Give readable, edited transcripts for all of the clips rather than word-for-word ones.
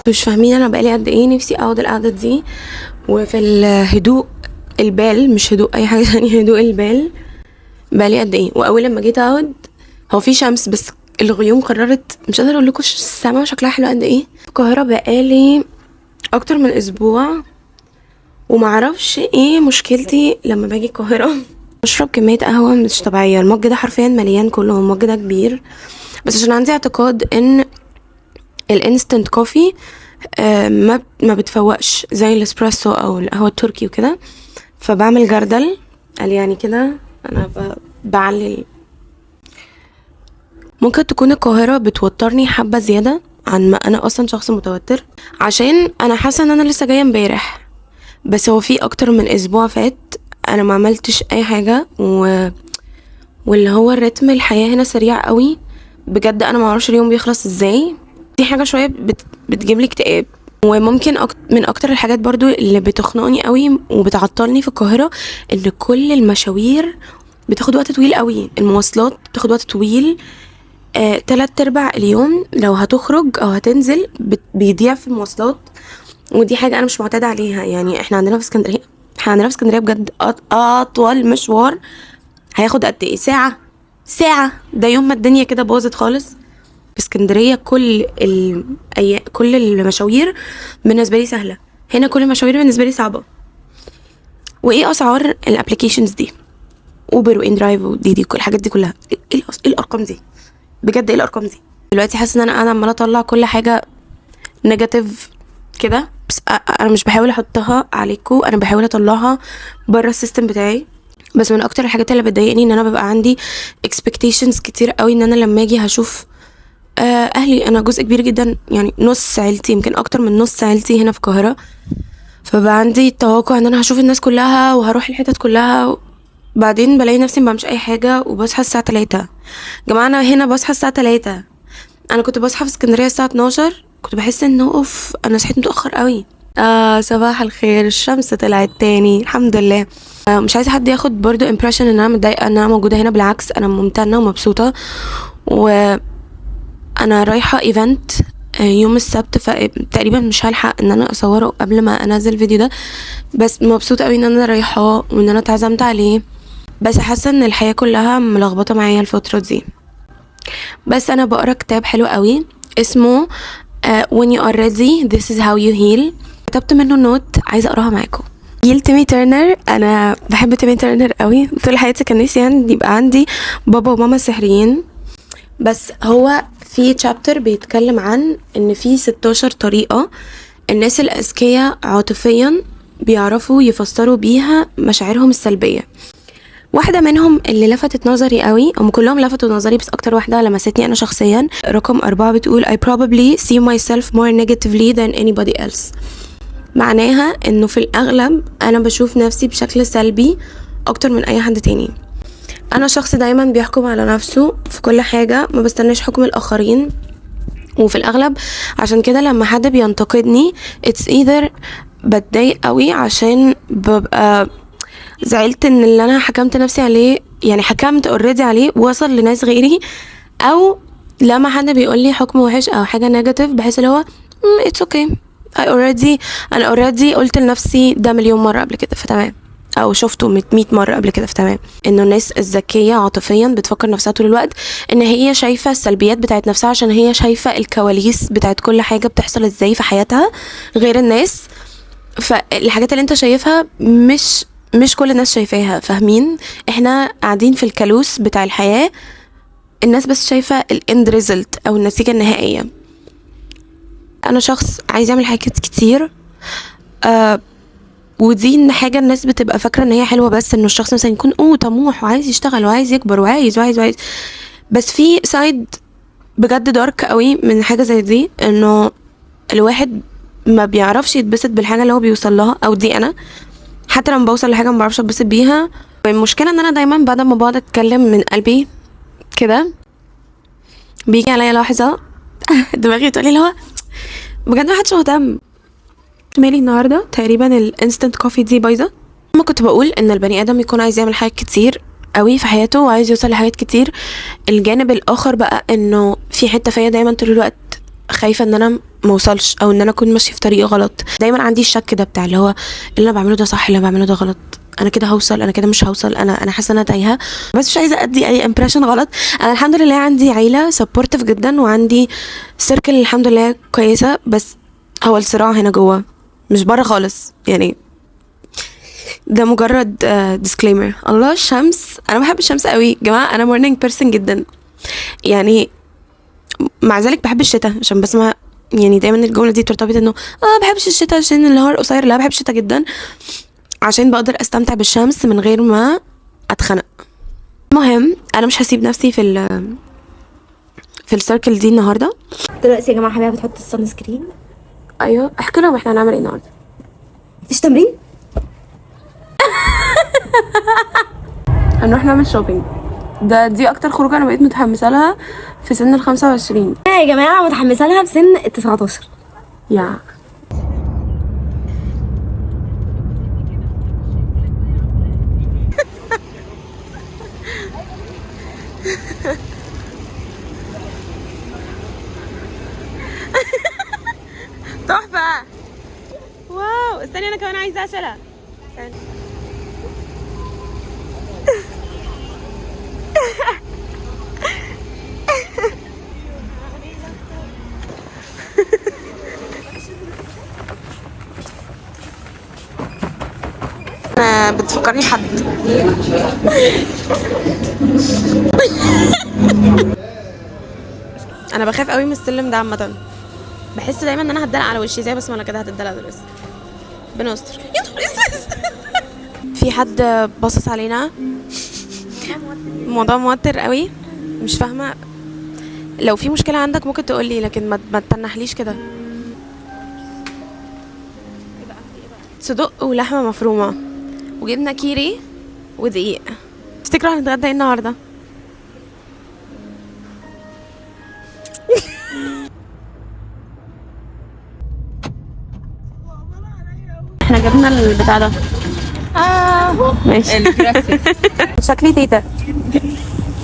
مش فاهمين انا بقالي قد ايه نفسي اقعد القعدة دي، وفي الهدوء البال، مش هدوء اي حاجة ثانيه، هدوء البال. بقالي قد ايه. واول لما جيت اقعد، هو في شمس بس الغيوم قررت، مش قادرة اقول لكم السما شكلها حلو قد ايه. في القاهرة بقالي اكتر من اسبوع، ومعرفش ايه مشكلتي لما باجي القاهره، بشرب كمية قهوة مش طبيعيه. ال mug ده حرفيا مليان كله، ال mug ده كبير، بس عشان عندي اعتقاد ان ال instant coffee ما بتفوقش زي الاسبريسو او القهوة التركي وكده، فبعمل جردل. قال يعني كده انا بعلي ممكن تكون القاهرة بتوترني حبه زيادة عن ما انا اصلا شخص متوتر، عشان انا حاسه ان انا لسه جاية امبارح، بس هو في اكتر من اسبوع فات انا ما عملتش اي حاجه، واللي هو الريتم الحياة هنا سريع قوي بجد. انا ما اعرفش اليوم بيخلص ازاي. دي حاجة شوية بتجيب لي اكتئاب. وممكن من اكتر الحاجات برضو اللي بتخنقني قوي وبتعطلني في القاهره، ان كل المشاوير بتاخد وقت طويل قوي، المواصلات بتاخد وقت طويل. تلات ارباع اليوم لو هتخرج او هتنزل بيضيع في المواصلات، ودي حاجة انا مش معتادة عليها. يعني احنا عندنا في اسكندريه بجد اطول مشوار هياخد قد ايه؟ ساعه. ساعة ده يوم ما الدنيا كده باظت خالص. في اسكندرية كل المشاوير بالنسبة لي سهله، هنا كل المشاوير بالنسبة لي صعبه. وايه اسعار ال applications دي؟ Uber و inDrive و DiDi، كل الحاجات دي كلها، ايه الارقام دي بجد؟ ايه الارقام دي؟ دلوقتي حاسه ان انا قاعدة عماله اطلع كل حاجة negative كده، بس انا مش بحاول احطها عليكم، انا بحاول اطلعها بره ال system بتاعي. بس من اكتر الحاجات اللي بتضايقني ان انا ببقى عندي expectations كتير قوي، ان انا لما اجي هشوف اهلي. انا جزء كبير جدا، يعني نص عيلتي، يمكن اكتر من نص عيلتي هنا في القاهره، فبقى عندي توقع ان انا هشوف الناس كلها وهروح الحتت كلها. بعدين بلاقي نفسي ما بعملش اي حاجة وبصحى الساعة 3. جماعه، انا هنا بصحى الساعة 3. انا كنت بصحى في اسكندرية الساعة 12، كنت بحس انه اوف، انا صحيت متاخر قوي. صباح الخير، الشمس طلعت تاني، الحمد لله. مش عايزه حد ياخد برضو impression ان انا متضايقة ان انا موجودة هنا، بالعكس انا ممتنة ومبسوطه. وانا رايحة event يوم السبت، فتقريبا مش هلحق ان انا اصوره قبل ما انزل الفيديو ده، بس مبسوطة قوي ان انا رايحاه وان انا اتعزمت عليه. بس حاسه ان الحياة كلها ملخبطة معايا الفترة دي. بس انا بقرا كتاب حلو قوي اسمه When you are ready، this is how you heal. كتبت منه note عايزه اقراها معاكم. heal تيمي تيرنر. انا بحب تيمي تيرنر قوي، طول حياتي كان نفسي يعني يبقى عندي بابا وماما سحريين. بس هو في chapter بيتكلم عن ان في 16 طريقة الناس الاذكياء عاطفيا بيعرفوا يفسروا بيها مشاعرهم السلبية. واحدة منهم اللي لفتت نظري قوي، هم كلهم لفتوا نظري بس أكتر واحدة لمستني أنا شخصيا رقم 4، بتقول: I probably see myself more negatively than anybody else. معناها إنه في الأغلب أنا بشوف نفسي بشكل سلبي أكتر من أي حد تاني. أنا شخص دايما بيحكم على نفسه في كل حاجة، ما بستناش حكم الآخرين، وفي الأغلب عشان كده لما حد بينتقدني it's either بتضايق قوي عشان ببقى زعلت ان اللي انا حكمت نفسي عليه، يعني حكمت already عليه، وصل لناس غيري، او لما حد بيقول لي حكم وحش او حاجة negative بحس اللي هو it's okay، I already انا already قلت لنفسي ده مليون مرة قبل كده فتمام، او شفته 100 مرة قبل كده فتمام. انه الناس الذكية عاطفيا بتفكر نفسها طول الوقت ان هي شايفه السلبيات بتاعت نفسها، عشان هي شايفه الكواليس بتاعت كل حاجة بتحصل ازاي في حياتها غير الناس. فالحاجات اللي انت شايفها مش كل الناس شايفاها، فاهمين؟ احنا قاعدين في الكالوس بتاع الحياة، الناس بس شايفة ال end result او النتيجة النهائية. انا شخص عايز يعمل حاجات كتير، ودي ان حاجة الناس بتبقى فاكرة ان هي حلوة، بس انه الشخص مثلا يكون اوه طموح وعايز يشتغل وعايز يكبر وعايز وعايز وعايز، بس في side بجد dark قوي من حاجة زي دي، انه الواحد ما بيعرفش يتبسط بالحاجة اللي هو بيوصل لها، او دي انا حتى لما بوصل لحاجة ما بعرفش اتبسط بيها. المشكلة ان انا دايما بعد ما بقعد اتكلم من قلبي كده بيجي عليا لحظة دماغي تقولي اللي هو بجد ما حدش مهتم. مالي النهارده؟ تقريبا ال instant coffee دي بايظه. ما كنت بقول ان البني ادم يكون عايز يعمل حاجات كتير. قوي في حياته وعايز يوصل لحاجات كتير. الجانب الاخر بقى انه في حتة فيا دايما طول الوقت خايفة ان انا ما اوصلش، او ان انا اكون ماشية في طريق غلط. دايما عندي الشك ده بتاع اللي هو اللي انا بعمله ده صح، اللي انا بعمله ده غلط، انا كده هوصل، انا كده مش هوصل، انا حاسه ان انا تايهه، بس مش عايزه ادي اي impression غلط. انا الحمد لله عندي عيله supportive جدا، وعندي circle الحمد لله كويسه، بس هو الصراع هنا جوه مش بره خالص يعني. ده مجرد disclaimer. الله الشمس، انا بحب الشمس قوي جماعه، انا morning person جدا يعني، مع ذلك بحب الشتاء عشان بس ما يعني دايما الجملة دي بترتبط انه بحبش الشتاء عشان النهار قصير. لا، بحب الشتاء جدا عشان بقدر استمتع بالشمس من غير ما اتخنق. المهم انا مش هسيب نفسي في ال circle دي النهارده. دلوقتي يا جماعة حبيبه بتحط ال sunscreen. ايوه، احكي لهم احنا هنعمل ايه النهارده. مفيش تمرين. هنروح نعمل shopping. دي اكتر خروجه انا بقيت متحمسة لها في سن ال 25. انا يا جماعة متحمسة لها في سن ال 19. يا تحفة. wow، استني انا كمان عايزه اشيلها. استني. بتفكرني بحد. انا بخاف قوي من السلم ده عامة، بحس دايما ان انا هتدلق على وشي زي بس ما انا كده هتدلق دلوقتي. ربنا يستر. يا نهار اسود، في حد باصص علينا. الموضوع موتر قوي، مش فاهمه. لو في مشكلة عندك ممكن تقولي، لكن ما تتنحليش كده. صدق ولحمه مفرومه وجبنه كيري ودقيق. تفتكروا هنتغدى ايه النهارده؟ احنا جبنا البتاع ده. ماشي. شكلي تيتا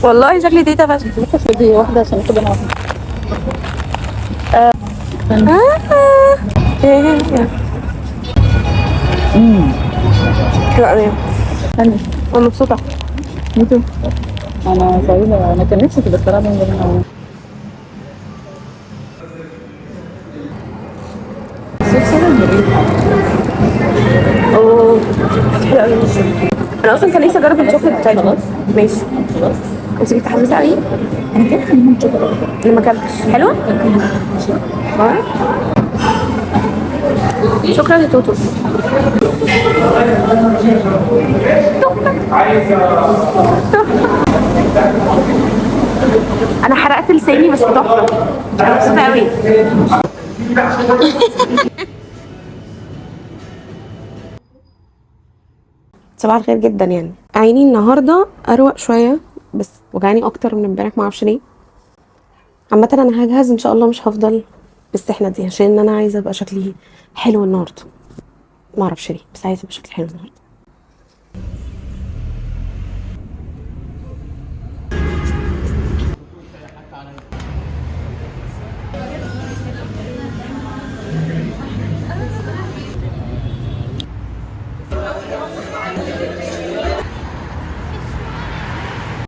والله، شكلي تيتا فشخ. دي واحدة عشان كده انا ايه حلوة قوي. حلو. انا مبسوطة. انا سعيدة، انا كان نفسي تبقى الصراحة من زمان قوي. اوه حلو قوي. انا اصلا كان نفسي اجرب الشوكليت بتاعتهم. خلاص. ماشي. خلاص. انت متحمسة قوي؟ انا كده خليهم شوكولاتة. انا ما اكلتش. حلوة؟ شكرا يا توتو. انا حرقت لساني بس تحفة، انا مبسوطة قوي. صباح الخير جدا. يعني عيني النهارده اروق شوية، بس وجعاني اكتر من امبارح ما اعرفش ليه. عامة انا هجهز ان شاء الله، مش هفضل بالسحنه دي عشان انا عايزه ابقى شكلي حلو النهارده، ما اعرفش ليه بس عايزه ابقى شكلي حلو النهارده.